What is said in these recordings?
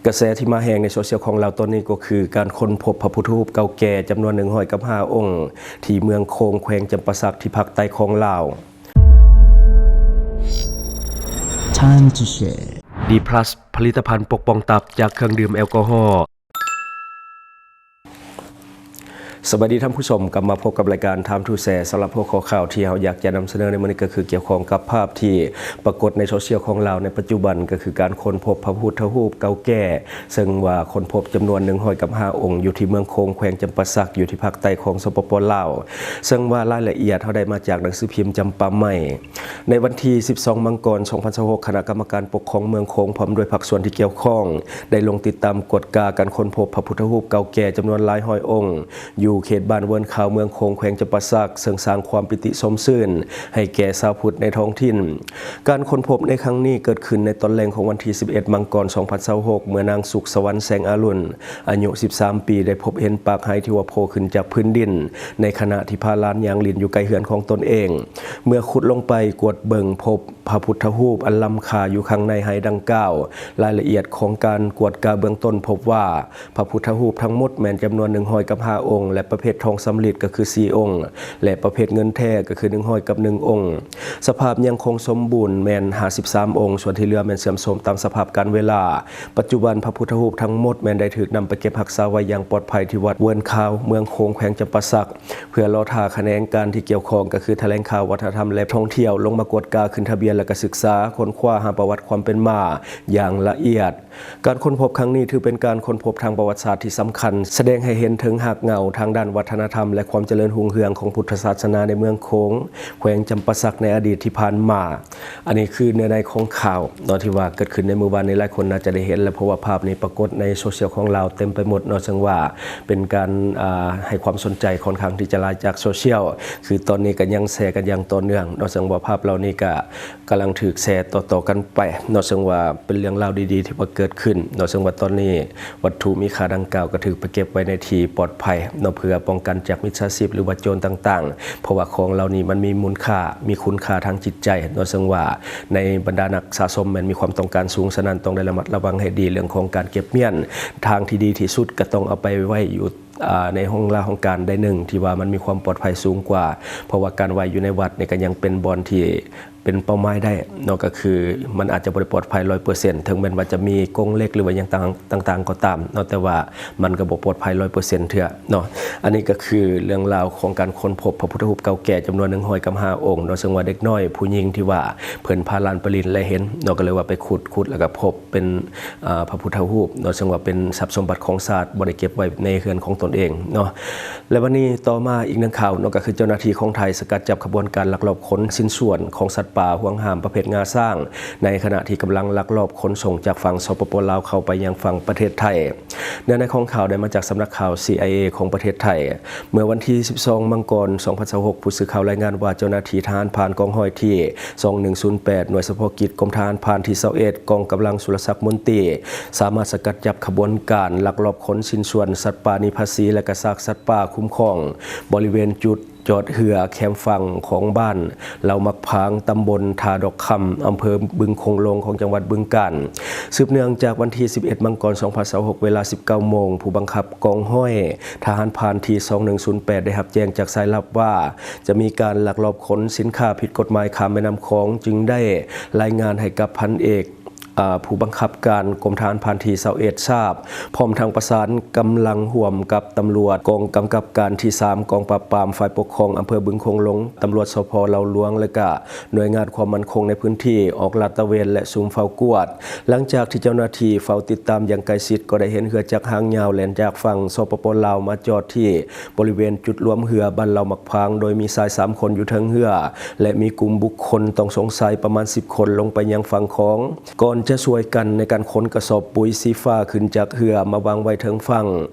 ກະແສທີ່ມາແຮງໃນໂຊຊຽວຂອງລາວຕອນນີ້ກໍຄືການຄົ້ນພົບພະພຸດທະຮູບເກົ່າແກ່ຈຳນວນໜຶ່ງຮ້ອຍກັບຫ້າອົງ ທີ່ເມືອງໂຂງ ແຂວງຈຳປາສັກ ທີ່ພາກໃຕ້ຂອງລາວ. Time to share. ດີພລັສ ຜະລິດຕະພັນປົກປ້ອງຕັບຈາກເຄື່ອງດື່ມແອລກໍຮໍ. ສະບາຍດີທ່ານຜູ້ຊົມ, ກັບມາພົບກັບລາຍການ Time to Share. ສຳລັບຫົວຂໍ້ຂ່າວທີ່ເຮົາຢາກຈະນຳສະເໜີໃນມື້ນີ້ ກໍຄືກ່ຽວຂ້ອງກັບພາບທີ່ປາກົດໃນໂຊຊຽວຂອງລາວໃນປັດຈຸບັນ, ກໍຄືການຄົ້ນພົບພະພຸດທະຮູບເກົ່າແກ່ ເຊິ່ງວ່າຄົ້ນພົບຈຳນວນໜຶ່ງຮ້ອຍກັບຫ້າອົງ ຢູ່ທີ່ເມືອງໂຂງ ແຂວງຈຳປາສັກ ຢູ່ທີ່ພາກໃຕ້ຂອງ ສປປ ລາວ. ເຊິ່ງວ່າລາຍລະອຽດເຮົາໄດ້ມາຈາກໜັງສືພິມຈຳປາໃໝ່. ໃນວັນທີສິບສອງ ມັງກອນ ສອງພັນຊາວຫົກ ຄະນະກຳມະການປົກຄອງເມືອງໂຂງ ພ້ອມດ້ວຍພາກສ່ວນທີ່ກ່ຽວຂ້ອງ ໄດ້ລົງຕິດຕາມກວດກາການຄົ້ນພົບພະພຸດທະຮູບເກົ່າແກ່ຈຳນວນຫຼາຍຮ້ອຍອົງ ຢູ່ເຂດບ້ານເວີນຂາວ ເມືອງໂຂງ ແຂວງຈຳປາສັກ, ເຊິ່ງສ້າງຄວາມປີຕິຊົມຊື່ນໃຫ້ແກ່ຊາວພຸດໃນທ້ອງຖິ່ນ. ການຄົ້ນພົບໃນຄັ້ງນີ້ເກີດຂຶ້ນໃນຕອນແລງຂອງວັນທີສິບເອັດ ມັງກອນ ສອງພັນຊາວຫົກ ເມື່ອນາງສຸກສະຫວັນ ແສງອາລຸນ ອາຍຸສິບສາມປີ ໄດ້ພົບເຫັນປາກໄຮທີ່ວ່າໂຜຂຶ້ນຈາກພື້ນດິນ ໃນຂະນະທີ່ພາຫຼານຍ່າງຫຼິ້ນຢູ່ໃກ້ເຮືອນຂອງຕົນເອງ. ເມື່ອຂຸດລົງໄປກວດເບິ່ງ ພົບພະພຸດທະຮູບອັນລ້ຳຄ່າຢູ່ຂ້າງໃນໄຮດັ່ງກ່າວ. ລາຍລະອຽດຂອງການກວດກາເບື້ອງຕົ້ນພົບວ່າ ພະພຸດທະຮູບທັງໝົດແມ່ນຈຳນວນໜຶ່ງຮ້ອຍກັບຫ້າອົງ ແລະ ປະເພດທອງສຳລິດກໍຄືສີ່ອົງ ແລະ ປະເພດເງິນແທ້ກໍຄືໜຶ່ງຮ້ອຍກັບໜຶ່ງອົງ. ສະພາບຍັງຄົງສົມບູນແມ່ນຫ້າສິບສາມອົງ, ສ່ວນທີ່ເຫຼືອແມ່ນເສື່ອມໂຊມຕາມສະພາບການເວລາ. ປັດຈຸບັນພະພຸດທະຮູບທັງໝົດແມ່ນໄດ້ຖືກນຳໄປເກັບຮັກສາໄວ້ຢ່າງປອດໄພທີ່ວັດເວີນຂາວ ເມືອງໂຂງ ແຂວງຈຳປາສັກ ເພື່ອລໍຖ້າຂະແໜງການທີ່ກ່ຽວຂ້ອງ ກໍຄືຖະແຫຼງຂ່າວວັດທະນະທຳ ແລະ ທ່ອງທ່ຽວ ລົງມາກວດກາ, ຂຶ້ນທະບຽນ ແລະ ກະສຶກສາຄົ້ນຄວ້າຫາປະຫວັດຄວາມເປັນມາຢ່າງລະອຽດ. ການຄົ້ນພົບຄັ້ງນີ້ຖືເປັນການຄົ້ນພົບທາງປະຫວັດສາດທີ່ສຳຄັນ, ສະແດງໃຫ້ເຫັນເຖິງຮາກເຫງົາທາງດ້ານວັດທະນະທຳ ແລະ ຄວາມຈະເລີນຮຸ່ງເຮືອງຂອງພຸດທະສາສະໜາໃນເມືອງໂຂງ ແຂວງຈຳປາສັກໃນອະດີດທີ່ຜ່ານມາ. ອັນນີ້ຄືເນື້ອໃນຂອງຂ່າວເນາະ ທີ່ວ່າເກີດຂຶ້ນໃນມື້ວານນີ້, ຫຼາຍຄົນໜ້າຈະໄດ້ເຫັນແລ້ວ ເພາະວ່າພາບນີ້ປາກົດໃນໂຊຊຽວຂອງລາວເຕັມໄປໝົດເນາະ, ເຊິ່ງວ່າເປັນການ ອ່າ ໃຫ້ຄວາມສົນໃຈຂ້ອນຂ້າງທີ່ຈະຫຼາຍຈາກໂຊຊຽວ. ຄືຕອນນີ້ກໍຍັງແຊກັນຢ່າງຕໍ່ເນື່ອງເນາະ, ເຊິ່ງວ່າພາບເຫຼົ່ານີ້ກໍ ກຳລັງຖືກແຊຕໍ່ໆກັນໄປເນາະ, ເຊິ່ງວ່າເປັນເລື່ອງລາວດີໆທີ່ວ່າເກີດຂຶ້ນເນາະ, ເຊິ່ງວ່າຕອນນີ້ວັດຖຸມີຄ່າດັ່ງກ່າວກໍຖືກໄປເກັບໄວ້ໃນທີ່ປອດໄພເນາະ, ເພື່ອປ້ອງກັນຈາກມິດສາຊີບ ຫຼືວ່າໂຈນຕ່າງໆ, ເພາະວ່າຂອງເຫຼົ່ານີ້ມັນມີມູນຄ່າ, ມີຄຸນຄ່າທາງຈິດໃຈເນາະ, ເຊິ່ງວ່າໃນບັນດານັກສະສົມແມ່ນມີຄວາມຕ້ອງການສູງ, ສະນັ້ນຕ້ອງໄດ້ລະມັດລະວັງໃຫ້ດີເລື່ອງຂອງການເກັບມ້ຽນ. ທາງທີ່ດີທີ່ສຸດກໍຕ້ອງເອົາໄປໄວ້ຢູ່ ອ່າ ໃນຫ້ອງລາຫ້ອງການໃດໜຶ່ງທີ່ວ່າມັນມີຄວາມປອດໄພສູງກວ່າ, ເພາະວ່າການໄວ້ຢູ່ໃນວັດນີ້ກໍຍັງເປັນບ່ອນທີ່ເປັນເປົ້າໝາຍໄດ້ເນາະ, ກໍຄືມັນອາດຈະບໍ່ໄດ້ປອດໄພຮ້ອຍເປີເຊັນ ເຖິງແມ່ນວ່າຈະມີກົງເຫຼັກ ຫຼືວ່າຫຍັງຕ່າງ ຕ່າງໆກໍຕາມເນາະ, ແຕ່ວ່າມັນກໍບໍ່ປອດໄພຮ້ອຍເປີເຊັນເທື່ອເນາະ. ອັນນີ້ກໍຄືເລື່ອງລາວຂອງການຄົ້ນພົບພະພຸດທະຮູບເກົ່າແກ່ຈຳນວນໜຶ່ງຮ້ອຍກັບຫ້າອົງເນາະ, ເຊິ່ງວ່າເດັກນ້ອຍຜູ້ຍິງທີ່ວ່າເພິ່ນພາຫຼານໄປຫຼິ້ນແລະເຫັນເນາະ, ກໍເລີຍວ່າໄປຂຸດ ຂຸດແລ້ວກໍພົບ ເປັນ ອ່າ ພະພຸດທະຮູບເນາະ, ເຊິ່ງວ່າເປັນຊັບສົມບັດຂອງຊາດ, ບໍ່ໄດ້ເກັບໄວ້ໃນເຮືອນຂອງຕົນເອງເນາະ. ແລະ ບັດນີ້ຕໍ່ມາອີກໜຶ່ງຂ່າວເນາະ, ກໍຄືເຈົ້າໜ້າທີ່ຂອງໄທສະກັດຈັບຂະບວນການລັກລອບຂົນຊິ້ນສ່ວນຂອງສັດປ່າຫວງຫ້າມປະເພດງາຊ້າງ, ໃນຂະນະທີ່ກຳລັງລັກລອບຂົນສົ່ງຈາກຝັ່ງ ສປປ ລາວ ເຂົ້າໄປຍັງຝັ່ງປະເທດໄທ. ເນື້ອໃນຂອງຂ່າວໄດ້ມາຈາກສຳນັກຂ່າວ ຊີໄອເອ ຂອງປະເທດໄທ. ເມື່ອວັນທີສິບສອງ ມັງກອນ ສອງພັນຊາວຫົກ ຜູ້ສື່ຂ່າວລາຍງານວ່າ ເຈົ້າໜ້າທີ່ທະຫານພານກອງຮ້ອຍທີສອງໜຶ່ງສູນແປດ ໜ່ວຍສະເພາະກິດ ກົມທະຫານພານທີຊາວເອັດ ກອງກຳລັງສຸລະສັກມົນຕີ ສາມາດສະກັດຈັບຂະບວນການລັກລອບຂົນຊິ້ນສ່ວນສັດປ່າໜີພາສີ ແລະ ກະຊາກສັດປ່າຄຸ້ມຄອງ ບໍລິເວນຈຸດຈອດເຮືອແຄມຝັ່ງຂອງບ້ານເຫຼົ່າໝາກພາງ ຕຳບົນທ່າດອກຄຳ ອຳເພີບຶງໂຂງຫຼວງ ຂອງຈັງຫວັດບຶງການ. ສືບເນື່ອງຈາກວັນທີສິບເອັດ ມັງກອນ ສອງພັນຊາວຫົກ ເວລາສິບເກົ້າໂມງ ຜູ້ບັງຄັບກອງຮ້ອຍ ທະຫານພານທີສອງໜຶ່ງສູນແປດ ໄດ້ຮັບແຈ້ງຈາກສາຍລັບວ່າ ຈະມີການລັກລອບຂົນສິນຄ້າຜິດກົດໝາຍຂ້າມແມ່ນ້ຳຂອງ, ຈຶ່ງໄດ້ລາຍງານໃຫ້ກັບພັນເອກ ອາ ຜູ້ບັງຄັບການກົມທະຫານພານທີຊາວເອັດຊາບ, ພ້ອມທັງປະສານກຳລັງຮ່ວມກັບຕຳຫຼວດກອງກຳກັບການທີສາມ ກອງປາບປາມ ຝ່າຍປົກຄອງອຳເພີບຶງໂຂງຫຼວງ, ຕຳຫຼວດ ສພ ເຫຼົ່າຫຼວງ ແລະ ກະໜ່ວຍງານຄວາມໝັ້ນຄົງໃນພື້ນທີ່ ອອກລາດຕະເວນ ແລະ ຊຸມເຝົ້າກວດ. ຫຼັງຈາກທີ່ເຈົ້າໜ້າທີ່ເຝົ້າຕິດຕາມຢ່າງໃກ້ຊິດ, ກໍໄດ້ເຫັນເຮືອຈັກຫາງຍາວແລ່ນຈາກຝັ່ງ ສປປ ລາວ ມາຈອດທີ່ ບໍລິເວນຈຸດລວມເຮືອບ້ານເຫຼົ່າໝາກພາງ, ໂດຍມີຊາຍສາມຄົນຢູ່ເທິງເຮືອ ແລະ ມີກຸ່ມບຸກຄົນຕ້ອງສົງໄສປະມານສິບຄົນລົງໄປຍັງຝັ່ງຂອງ, ກ່ອນຈະຊ່ວຍກັນໃນການຂົນກະສອບປຸຍສີຟ້າຂຶ້ນຈາກເຮືອມາວາງໄວ້ເທິງຝັ່ງ.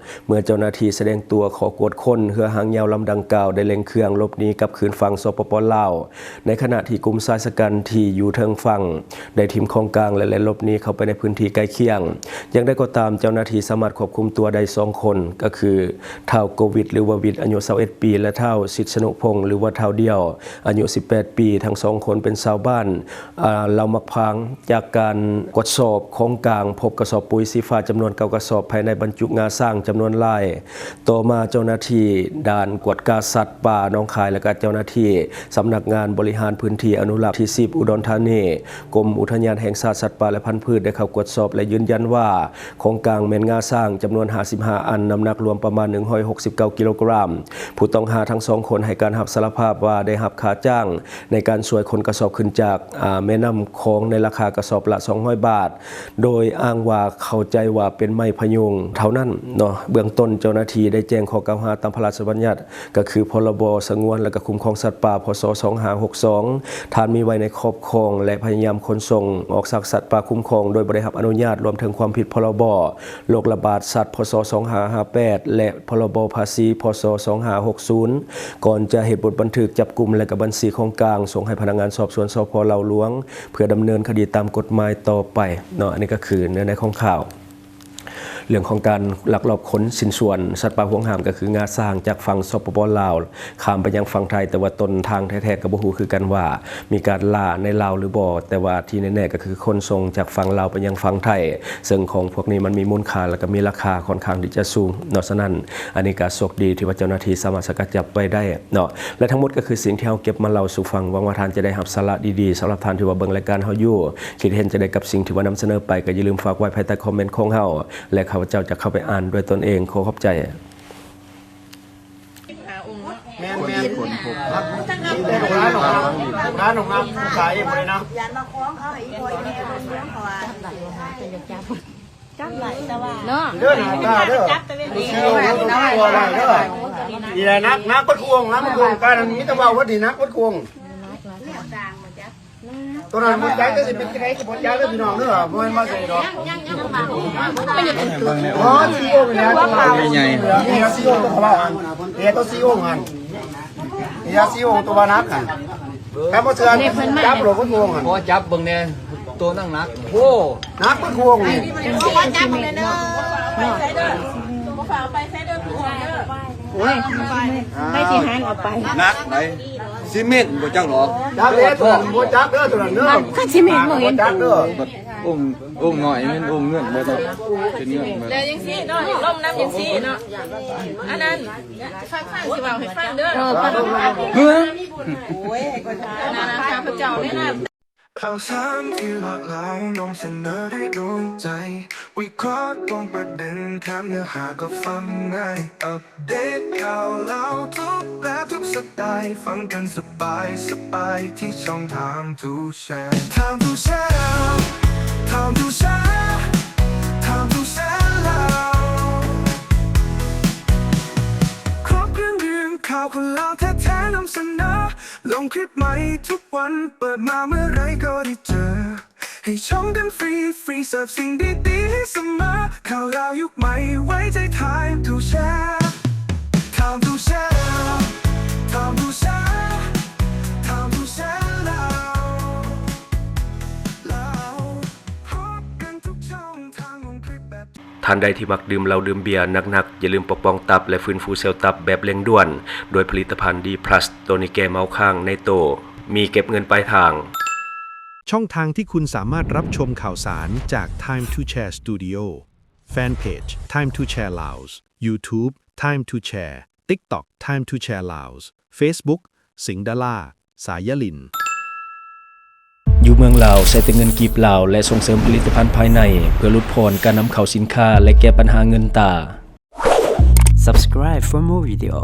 ເມື່ອເຈົ້າໜ້າທີ່ສະແດງຕົວຂໍກວດຄົ້ນ, ເຮືອຫາງຍາວລຳດັ່ງກ່າວໄດ້ເລັ່ງເຄື່ອງຫຼົບໜີກັບຄືນຝັ່ງ ສປປ ລາວ. ໃນຂະນະທີ່ກຸ່ມຊາຍຊະກັນທີ່ຢູ່ເທິງຝັ່ງໄດ້ຖິ້ມຂອງກາງ ແລະ ແລ່ນຫຼົບໜີເຂົ້າໄປໃນພື້ນທີ່ໃກ້ຄຽງ. ຢ່າງໃດກໍຕາມ, ເຈົ້າໜ້າທີ່ສາມາດຄວບຄຸມຕົວໄດ້ສອງຄົນ, ກໍຄື ທ້າວ ໂກວິດ ຫຼືວ່າ ວິດ ອາຍຸຊາວເອັດປີ ແລະ ທ້າວ ສິດສະນຸພົງ ຫຼືວ່າ ທ້າວ ດຽວ ອາຍຸສິບແປດປີ, ທັງສອງຄົນເປັນຊາວບ້ານ ອ່າ ເຫຼົ່າໝາກພາງ. ຈາກການ ກວດສອບຂອງກາງ ພົບກະສອບປຸຍສີຟ້າຈຳນວນເກົ້າກະສອບ ພາຍໃນບັນຈຸງາຊ້າງຈຳນວນຫຼາຍ. ຕໍ່ມາເຈົ້າໜ້າທີ່ດ່ານກວດກາສັດປ່າໜອງຄາຍ ແລະກະເຈົ້າໜ້າທີ່ສຳນັກງານບໍລິຫານພື້ນທີ່ອະນຸລັກທີສິບ ອຸດອນທານີ ກົມອຸທະຍານແຫ່ງຊາດສັດປ່າ ແລະ ພັນພືດ ໄດ້ເຂົ້າກວດສອບ ແລະ ຢືນຢັນວ່າ ຂອງກາງແມ່ນງາຊ້າງຈຳນວນຫ້າສິບຫ້າອັນ, ນ້ຳໜັກລວມປະມານໜຶ່ງຮ້ອຍຫົກສິບເກົ້າກິໂລກຣາມ. ຜູ້ຕ້ອງຫາທັງສອງຄົນໃຫ້ການຮັບສາລະພາບວ່າໄດ້ຮັບຄ່າຈ້າງໃນການຊ່ວຍຂົນກະສອບຂຶ້ນຈາກ ອາ ແມ່ນ້ຳຂອງໃນລາຄາກະສອບລະສອງຮ້ອຍບາດ, ໂດຍອ້າງວ່າເຂົ້າໃຈວ່າເປັນໄມ້ພະຍຸງເທົ່ານັ້ນເນາະ. ເບື້ອງຕົ້ນເຈົ້າໜ້າທີ່ໄດ້ແຈ້ງຂໍ້ກ່າວຫາຕາມພະລາຊະບັນຍັດ ກໍຄື ພລບ ສະຫງວນ ແລະ ກະຄຸ້ມຄອງສັດປ່າ ພ.ສ. ສອງຫ້າຫົກສອງ ຖານມີໄວ້ໃນຄອບຄອງ ແລະ ພະຍາຍາມຂົນສົ່ງອອກຈາກສັດປ່າຄຸ້ມຄອງໂດຍບໍ່ໄດ້ຮັບອະນຸຍາດ, ລວມເຖິງຄວາມຜິດ ພລບ ໂລກລະບາດສັດ ພ.ສ. ສອງຫ້າຫ້າແປດ ແລະ ພລບ ພາສີ ພ.ສ. ສອງຫ້າຫົກສູນ ກ່ອນຈະເຮັດບົດບັນທຶກຈັບກຸມ ແລະ ກະບັນຊີຂອງກາງ ສົ່ງໃຫ້ພະນັກງານສອບສວນ ສພ ເລົ່າຫຼວງ ເພື່ອດຳເນີນຄະດີຕາມກົດໝາຍຕໍ່ໄປເນາະ. ອັນນີ້ກໍຄືເນື້ອໃນຂອງຂ່າວ ເລື່ອງຂອງການລັກລອບຂົນຊິ້ນສ່ວນສັດປ່າຫວງຫ້າມ ກໍຄືງາຊ້າງຈາກຝັ່ງ ສປປ ລາວ ຂ້າມໄປຍັງຝັ່ງໄທ, ແຕ່ວ່າຕົ້ນທາງແທ້ໆກໍບໍ່ຮູ້ຄືກັນວ່າມີການລ່າໃນລາວຫຼືບໍ່, ແຕ່ວ່າທີ່ແນ່ໆກໍຄືຂົນສົ່ງຈາກຝັ່ງລາວໄປຍັງຝັ່ງໄທ, ເຊິ່ງຂອງພວກນີ້ມັນມີມູນຄ່າ ແລ້ວກໍມີລາຄາຄ່ອນຂ້າງທີ່ຈະສູງເນາະ. ສະນັ້ນ ອັນນີ້ກໍໂຊກດີທີ່ວ່າເຈົ້າໜ້າທີ່ສາມາດສະກັດຈັບໄວ້ໄດ້ເນາະ. ແລະ ທັງໝົດກໍຄືສິ່ງທີ່ເຮົາເກັບມາເລົ່າສູ່ຟັງ. ຫວັງວ່າທ່ານຈະໄດ້ຮັບສາລະດີໆ. ສຳລັບທ່ານທີ່ວ່າເບິ່ງລາຍການເຮົາຢູ່ ຄິດເຫັນຈັ່ງໃດກັບສິ່ງທີ່ວ່ານຳສະເໜີໄປ ກໍຢ່າລືມຝາກໄວ້ພາຍໃຕ້ຄອມເມັນຂອງເຮົາ ແລະ ຂ້າພະເຈົ້າຈະເຂົ້າໄປອ່ານດ້ວຍຕົນເອງ. ຂໍຂອບໃຈ. ແມ່ນໆ ມີແຕ່ລູກຫຼານອອກມາ ລູກຫຼານອອກມາຂາຍເອງບໍ່ໄດ້ນະ. ຢ້ານມາຂອງເຂົາໃຫ້ອີ່ພໍ່ອີ່ແມ່ເບິ່ງເນາະ ເພາະວ່າ ຈັບໄດ້ແຕ່ວ່າ ເນາະ ເດີ ໜ້າຕາເດີ ຈັບແຕ່ເວັນນີ້ ນີ້ແຫຼະ ໜັກ ໜັກເບິດໂຄງ ໜັກເບິດໂຄງ. ການນັ້ນມີແຕ່ເວົ້າວ່ານີ້ໜັກເບິດໂຄງ. ໂຕນັ້ນບໍ່ຈັກ ກໍຊິເປັນຈັ່ງໃດ ຊິບໍ່ຈັກເດີພີ່ນ້ອງເດີ ບໍ່ແມ່ນວ່າໃສ່ດອກ. ເບິ່ງແນ່ ໂອ້ ສີ່ອົງນີ້ນະ ໃຫຍ່ໆ ເຫືອສີ່ອົງ ໂຕເຂົາວ່າຫັ້ນ ເຫືອໂຕສີ່ອົງຫັ້ນ ເຫືອສີ່ອົງ ໂຕວ່າໜັກຫັ້ນ. ຖ້າບໍ່ເຊື່ອ ຈັບໂລດເບິດໂຄງຫັ້ນ ຂໍຈັບເບິ່ງແນ່ ໂຕໜັກໆ ໂອ້ ໜັກເບິດໂຄງນີ້. ໂອ້ຍ ໄປທີ່ຮ້ານເອົາໄປ ໜັກໄດ໋ ຊີເມັນບໍ່ຈັກດອກ. ຈັບແລ້ວໂຕນັ້ນ ບໍ່ຈັບເດີ ໂຕນັ້ນເດີ ຄັນຊີເມັນບໍ່ເຫັນ ບໍ່ຈັກເດີ. ອົງ ອົງນ້ອຍແມ່ນອົງເງິນເບິດເນາະ ເປັນເງິນເບິດ. ແລ້ວຈັ່ງຊີ້ເນາະ ລົມນຳຈັ່ງຊີ້ເນາະ ອັນນັ້ນ ຟັງໆ ຊິເວົ້າໃຫ້ຟັງເດີ. ເອີ ຟັງ ເຮີ້ຍ ໂອ້ຍ ຂ້າພະເຈົ້າເດ້ນະ. ຂ່າວສານທີ່ຫຼາກຫຼາຍນຳສະເໜີໃຫ້ໂດນໃຈ ວິເຄາະຕຣົງປະເດັນ ແຖມເນື້ອຫາກໍຟັງງ່າຍ ອັບເດດຂ່າວລາວທຸກແບບທຸກສະໄຕລ໌ ຟັງກັນສະບາຍໆ ທີ່ຊ່ອງ Time to Share Time to Share Time to Share Time to Share ລາວ ຄອບເລື່ອງ ເລື່ອງຂ່າວຄົນລາວແທ້ໆ ນຳສະເໜີ ລົງຄລິບໃໝ່ທຸກວັນ ເປີດມາເມື່ອໃດກໍໄດ້ເຈີ ໃຫ້ຊົມກັນຟຣີໆ ເສີບສິ່ງດີໆ ໃຫ້ສະເໝີ ຂ່າວລາວຍຸກໃໝ່ ໄວ້ໃຈ Time to Share Time to Share Time to Share Time to Share ລາວ ລາວ ພບກັນທຸກຊ່ອງທາງ ລົງຄລິບແບບ ທ່ານໃດທີ່ມັກດື່ມເຫຼົ້າດື່ມເບຍໜັກໆ ຢ່າລືມປົກປ້ອງຕັບ ແລະ ຟື້ນຟູເຊວຕັບແບບເລັ່ງດ່ວນ ດ້ວຍຜະລິດຕະພັນ ດີພລັສ ໂຕນີ້ແກ້ເມົາຄ້າງໃນໂຕ ມີເກັບເງິນປາຍທາງ. ຊ່ອງທາງທີ່ຄຸນສາມາດຮັບຊົມຂ່າວສານຈາກ Time to Share Studio, Fan Page Time to Share Laos, YouTube Time to Share, TikTok Time to Share Laos, Facebook ສິງດາລາ ສາຍຍາລິນ. ຢູ່ເມືອງລາວ ໃຊ້ແຕ່ເງິນກີບລາວ ແລະ ສົ່ງເສີມຜະລິດຕະພັນພາຍໃນ ເພື່ອຫຼຸດຜ່ອນການນຳເຂົ້າສິນຄ້າ ແລະ ແກ້ບັນຫາເງິນຕາ. Subscribe for more video.